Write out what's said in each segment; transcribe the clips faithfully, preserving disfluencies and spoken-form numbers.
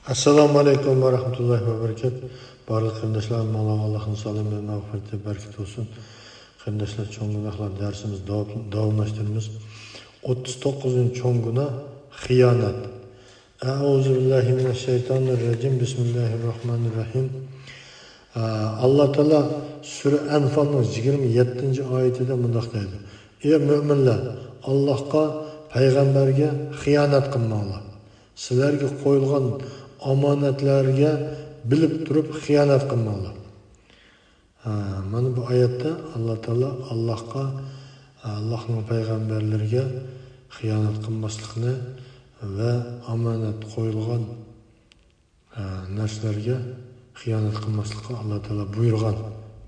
ئەسسالامۇ ئەلەيكۇم ۋە رەھمەتۇللاھى ۋە بەرىكاتۇھ. بارلىق قېرىنداشلار، ماڭا ئاللاھنىڭ سالامى ۋە مەغپىرىتى، بەرىكىتى بولسۇن. قېرىنداشلار، چوڭ گۇناھلار دەرسىمىزنى داۋام-، داۋاملاشتۇرىمىز. ئوتتۇز توققۇزىنچى چوڭ گۇناھ، خىيانەت. ئەئۇزۇ بىللاھى مىنەششەيتانىر رەجىم. بىسمىللاھىر راھمانىر راھىم. ئە، ئاللا تائالا سۈرە ئەنفالنىڭ يىگىرمە يەتتىنچى ئايىتىدە مۇنداق دەيدۇ: ئەي مۆمىنلەر، ئاللاھقا، پەيغەمبەرگە خىيانەت قىلماڭلار. سىلەرگە قويۇلغان ئامانەتلەرگە بىلىپ تۇرۇپ خىيانەت قىلماڭلار. ھە، مانا بۇ ئايەتتە ئاللا تائالا ئاللاھقا، ئاللاھنىڭ پەيغەمبەرلىرىگە خىيانەت قىلماسلىقنى ۋە ئامانەت قويۇلغان، ھە، نەرسىلەرگە خىيانەت قىلماسلىققا ئاللا تائالا بۇيرۇغان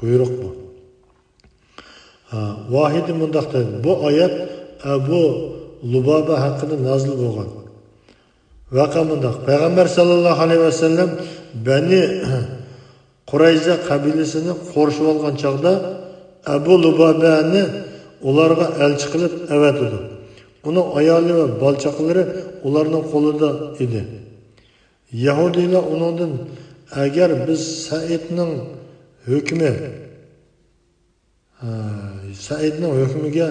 بۇيرۇق بۇ. ھە، ۋاھىدى مۇنداق دەيدۇ: بۇ ئايەت ئەبۇ لۇبابە ھەققىدە نازىل بولغان. ۋەقە مۇنداق: پەيغەمبەر سەللەللاھۇ ئەلەيھى ۋەسەللەم بەنى قۇرەيزە قەبىلىسىنى قورشىۋالغان چاغدا، ئەبۇ لۇبابەنى ئۇلارغا ئەلچى قىلىپ ئەۋەتىدۇ. ئۇنىڭ ئايالى ۋە بالا-چاقىلىرى ئۇلارنىڭ قولىدا ئىدى. يەھۇدىيلار ئۇنىڭدىن: ئەگەر بىز سەئىدنىڭ ھۆكمى، ھە، سەئىدنىڭ ھۆكمىگە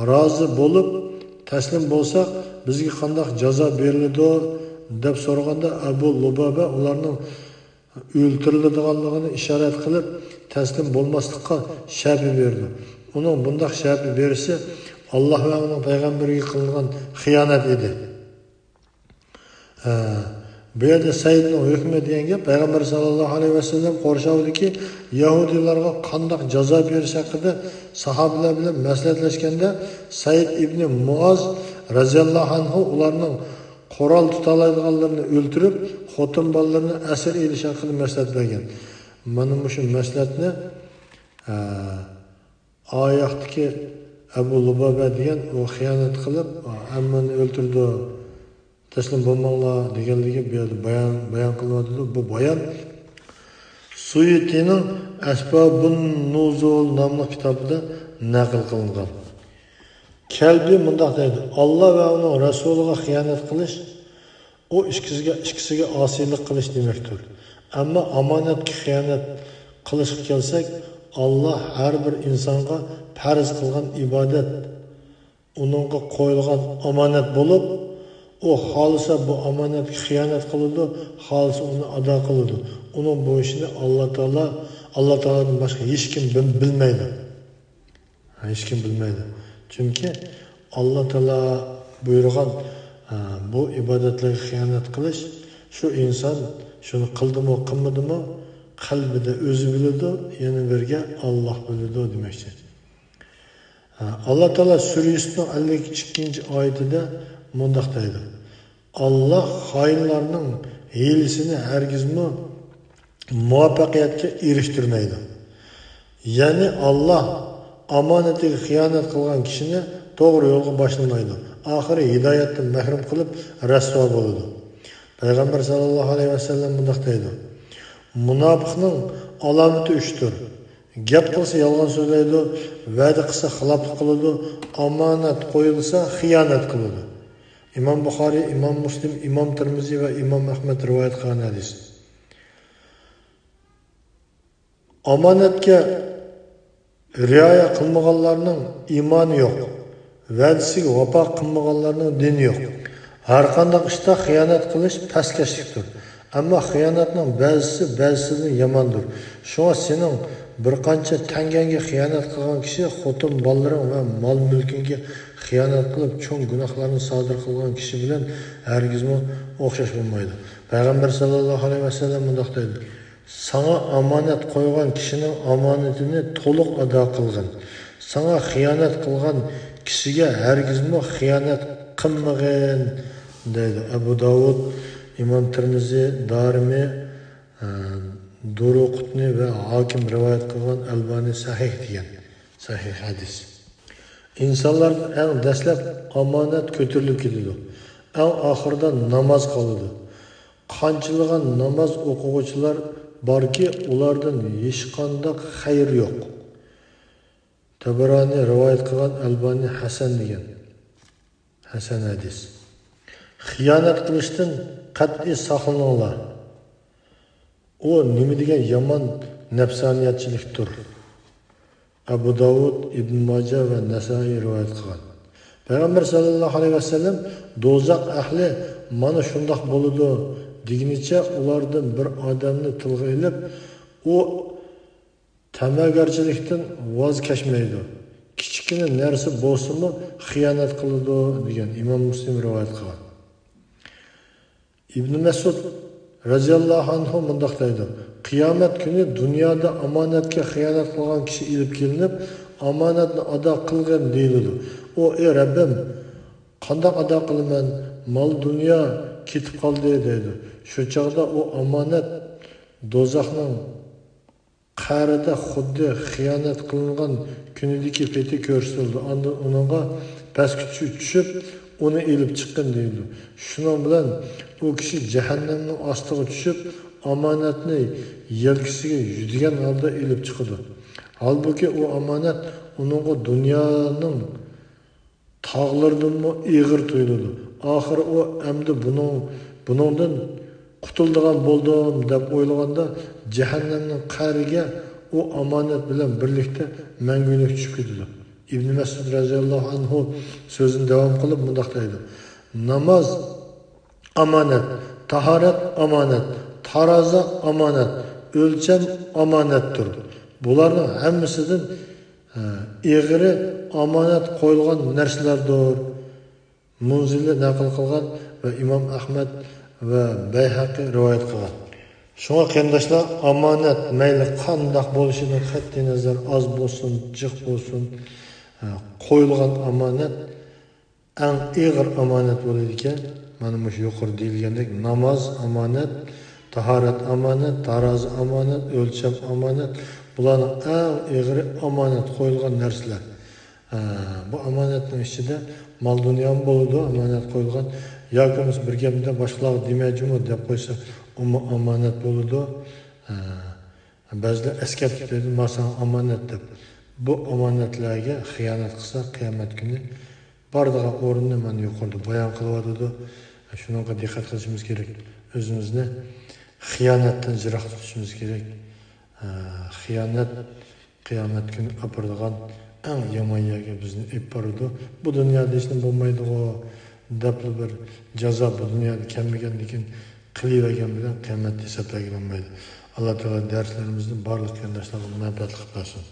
رازى بولۇپ تەسلىم بولساق، بىزگە قانداق جازا بېرىلىدۇ؟ دەپ سورىغاندا، ئەبۇ لۇبابە ئۇلارنىڭ ئۆلتۈرۈلىدىغانلىقىنى ئىشارەت قىلىپ، تەسلىم بولماسلىققا شەپە بېرىدۇ. ئۇنىڭ بۇنداق شەپە بېرىشى ئاللا ۋە ئۇنىڭ پەيغەمبىرىگە قىلىنغان خىيانەت ئىدى. ھە، بۇ يەردە سەئىدنىڭ ھۆكمى دېگەن گەپ پەيغەمبەر سەللەللاھۇ ئەلەيھى ۋەسەللەم قورشاۋىدىكى يەھۇدىيلارغا قانداق جازا بېرىش ھەققىدە ساھابىلەر بىلەن مەسلىھەتلەشكەندە، سەئىد ئىبنى مۇئاز رەزىياللاھۇ ئەنھۇ ئۇلارنىڭ قورال تۇتالايدىغانلىرىنى ئۆلتۈرۈپ، خوتۇن بالىلىرىنى ئەسىر ئېلىش ھەققىدە مەسلىھەت بەرگەن. مانا مۇشۇ مەسلىھەتنى، ئە، ئاياقتىكى ئەبۇ لۇبابە دېگەن ئۇ خىيانەت قىلىپ، ھەممىنى ئۆلتۈردى، تەسلىم بولماڭلار دېگەنلىكى بۇ يەردە بايان، بايان قىلىنىۋاتىدۇ. بۇ بايان سۇيۇتىنىڭ ئەسبابۇن نۇزۇل ناملىق كىتابىدا نەقىل قىلىنغان. كەلبى مۇنداق دەيدۇ: ئاللا ۋە ئۇنىڭ رەسۇلىغا خىيانەت قىلىش، ئۇ ئىككىسىگە، ئىككىسىگە ئاسىيلىق قىلىش دېمەكتۇر. ئەمما ئامانەتكە خىيانەت قىلىشقا كەلسەك، ئاللا ھەر بىر ئىنسانغا پەرز قىلغان ئىبادەت، ئۇنىڭغا قويۇلغان ئامانەت بولۇپ، ئۇ خالىسا بۇ ئامانەتكە خىيانەت قىلىدۇ، خالىسا ئۇنى ئادا قىلىدۇ. ئۇنىڭ بۇ ئىشىنى ئاللا تائالا، ئاللا تائالادىن باشقا ھېچكىم بىل-، بىلمەيدۇ. ھېچكىم بىلمەيدۇ. چۈنكى ئاللا تائالا بۇيرۇغان، ئە، بۇ ئىبادەتلەرگە خىيانەت قىلىش، شۇ ئىنسان شۇنى قىلدىمۇ، قىلمىدىمۇ، قەلبىدە ئۆزى بىلىدۇ، يەنە بىرگە ئاللا بىلىدۇ دېمەكچى. ئە، ئاللا تائالا سۈرە يۈسۈپنىڭ ئەللىك ئىككىنچى ئايىتىدە مۇنداق دەيدۇ: ئاللا خائىنلارنىڭ ھىيلىسىنى ھەرگىزمۇ مۇۋەپپەقىيەتكە ئېرىشتۈرمەيدۇ. يەنى ئاللا ئامانىتىگە خىيانەت قىلغان كىشىنى توغرا يولغا باشلىمايدۇ. ئاخىرى ھىدايەتتىن مەھرۇم قىلىپ رەسۋا بولىدۇ. پەيغەمبەر سەللەللاھۇ ئەلەيھى ۋەسەللەم مۇنداق دەيدۇ: مۇناپىقنىڭ ئالامىتى ئۈچتۇر. گەپ قىلسا يالغان سۆزلەيدۇ، ۋەدە قىلسا خىلاپلىق قىلىدۇ، ئامانەت قويۇلسا خىيانەت قىلىدۇ. ئىمام بۇخارىي، ئىمام مۇسلىم، ئىمام تىرمىزى ۋە ئىمام ئەھمەد رىۋايەت قىلغان ھەدىس. ئامانەتكە رىئايە قىلمىغانلارنىڭ ئىمانى يوق، ۋەدىسىگە ۋاپا قىلمىغانلارنىڭ دىنى يوق. ھەرقانداق ئىشتا خىيانەت قىلىش پەسكەشلىكتۇر. ئەمما خىيانەتنىڭ بەزىسى بەزىسىدىن ياماندۇر. شۇڭا سېنىڭ بىر قانچە تەڭگەڭگە خىيانەت قىلغان كىشى خوتۇن بالىلىرىڭ ۋە مال مۈلكۈڭگە خىيانەت قىلىپ، چوڭ گۇناھلارنى سادىر قىلغان كىشى بىلەن ھەرگىزمۇ ئوخشاش بولمايدۇ. پەيغەمبەر سەللەللاھۇ ئەلەيھى ۋەسەللەم مۇنداق دەيدۇ: ساڭا ئامانەت قويغان كىشىنىڭ ئامانىتىنى تولۇق ئادا قىلغىن. ساڭا خىيانەت قىلغان كىشىگە ھەرگىزمۇ خىيانەت قىلمىغىن، دەيدۇ. ئەبۇ داۋۇد، ئىمام تىرمىزى، دارىمى، ئە، دۇرۇقۇتنى ۋە ھاكىم رىۋايەت قىلغان، ئەلبانى سەھىھ دېگەن. سەھىھ ھەدىس. ئىنسانلاردىن ئەڭ دەسلەپ ئامانەت كۆتۈرۈلۈپ كېتىدۇ. ئەڭ ئاخىرىدا ناماز قالىدۇ. قانچىلىغان ناماز ئوقۇغۇچىلار باركى، ئۇلاردىن ھېچقانداق خەير يوق. تەبەرانى رىۋايەت قىلغان، ئەلبانى ھەسەن دېگەن. ھەسەن ھەدىس. خىيانەت قىلىشتىن قەتئىي ساقلىنىڭلار. ئۇ نېمە دېگەن يامان نەپسانىيەتچىلىكتۇر. ئەبۇ داۋۇد، ئىبن ماجە ۋە نەسائىي رىۋايەت قىلغان. پەيغەمبەر سەللەللاھۇ ئەلەيھى ۋەسەللەم، «دوزاخ ئەھلى مانا شۇنداق بولىدۇ» دېگىنىچە ئۇلاردىن بىر ئادەمنى تىلغا ئېلىپ، ئۇ تەمەگەرچىلىكتىن ۋاز كەچمەيدۇ. كىچىككىنە نەرسە بولسىمۇ خىيانەت قىلىدۇ، دېگەن. ئىمام مۇسلىم رىۋايەت قىلغان. ئىبن مەسئۇد رەزىياللاھۇ ئەنھۇ مۇنداق دەيدۇ: «قىيامەت كۈنى دۇنيادا ئامانەتكە خىيانەت قىلغان كىشى ئېلىپ كېلىنىپ، ئامانەتنى ئادا قىلغىن دېيىلىدۇ. ئۇ، ئەي رەببىم، قانداق ئادا قىلىمەن؟ مال دۇنيا كېتىپ قالدى» دەيدۇ. شۇ چاغدا ئۇ ئامانەت دوزاخنىڭ قەرىدە خۇددى خىيانەت قىلىنغان كۈنىدىكى پېتى كۆرسىتىلىدۇ. ئاندىن ئۇنىڭغا پەسكە چۈ-، چۈشۈپ، ئۇنى ئېلىپ چىققىن دېيىلىدۇ. شۇنىڭ بىلەن ئۇ كىشى جەھەننەمنىڭ ئاستىغا چۈشۈپ، ئامانەتنى يەلكىسىگە يۈدىگەن ھالدا ئېلىپ چىقىدۇ. ھالبۇكى، ئۇ ئامانەت ئۇنىڭغا دۇنيانىڭ تاغلىرىدىنمۇ ئېغىر تۇيۇلىدۇ. ئاخىرى ئۇ، «ئەمدى بۇنىڭ، بۇنىڭدىن قۇتۇلىدىغان بولدۇم» دەپ ئويلىغاندا، جەھەننەمنىڭ قەرىگە ئۇ ئامانەت بىلەن بىرلىكتە مەڭگۈلۈك چۈشۈپ كېتىدۇ. ئىبن مەسئۇد رەزىياللاھۇ ئەنھۇ سۆزىنى داۋام قىلىپ مۇنداق دەيدۇ: «ناماز ئامانەت، تاھارەت ئامانەت، تارازا ئامانەت، ئۆلچەم ئامانەتتۇر. بۇلارنىڭ ھەممىسىدىن، ئە، ئېغىرى ئامانەت قويۇلغان نەرسىلەردۇر.» مۇنزىلى نەقىل قىلغان ۋە ئىمام ئەھمەد ۋە بەيھەقى رىۋايەت قىلغان. شۇڭا قېرىنداشلار، ئامانەت مەيلى قانداق بولۇشىدىن قەتئىينەزەر، ئاز بولسۇن، جىق بولسۇن، ئە، قويۇلغان ئامانەت ئەڭ ئېغىر ئامانەت بولىدىكەن. مانا مۇشۇ يۇقىرىدا دېيىلگەندەك، ناماز ئامانەت، تاھارەت ئامانەت، تارازا ئامانەت، ئۆلچەم ئامانەت. بۇلارنىڭ ئەڭ ئېغىرى ئامانەت قويۇلغان نەرسىلەر. ھە، بۇ ئامانەتنىڭ ئىچىدە مال-دۇنيامۇ بولىدۇ، ئامانەت قويۇلغان. ياكى بولمىسا بىر گەپنى باشقىلارغا دېمەي جۇمۇ دەپ قويسا، ئۇمۇ ئامانەت بولىدۇ. ھە، بەزىلەر ئەسكەرتىپ بېرىدۇ، «مانا ساڭا ئامانەت» دەپ. بۇ ئامانەتلەرگە خىيانەت قىلسا، قىيامەت كۈنى بارىدىغان ئورنىنى مانا يۇقىرىدا بايان قىلىۋاتىدۇ. شۇنىڭغا دىققەت قىلىشىمىز كېرەك. ئۆزىمىزنى خىيانەتتىن يىراق تۇتۇشىمىز كېرەك. ھە، خىيانەت قىيامەت كۈنى ئاپىرىدىغان ئەڭ يامان يەرگە بىزنى ئېلىپ بارىدۇ. بۇ دۇنيادا ھېچنېمە بولمايدىغۇ دەپلا بىر جازا بۇ دۇنيادا كەلمىگەندىن كېيىن قىلىۋەرگەن بىلەن قىيامەتتە ھېساب بەرگىلى بولمايدۇ. ئاللا تائالا دەرسلىرىمىزنى بارلىق قېرىنداشلارغا مەنپەئەتلىك قىلىپ بەرسۇن.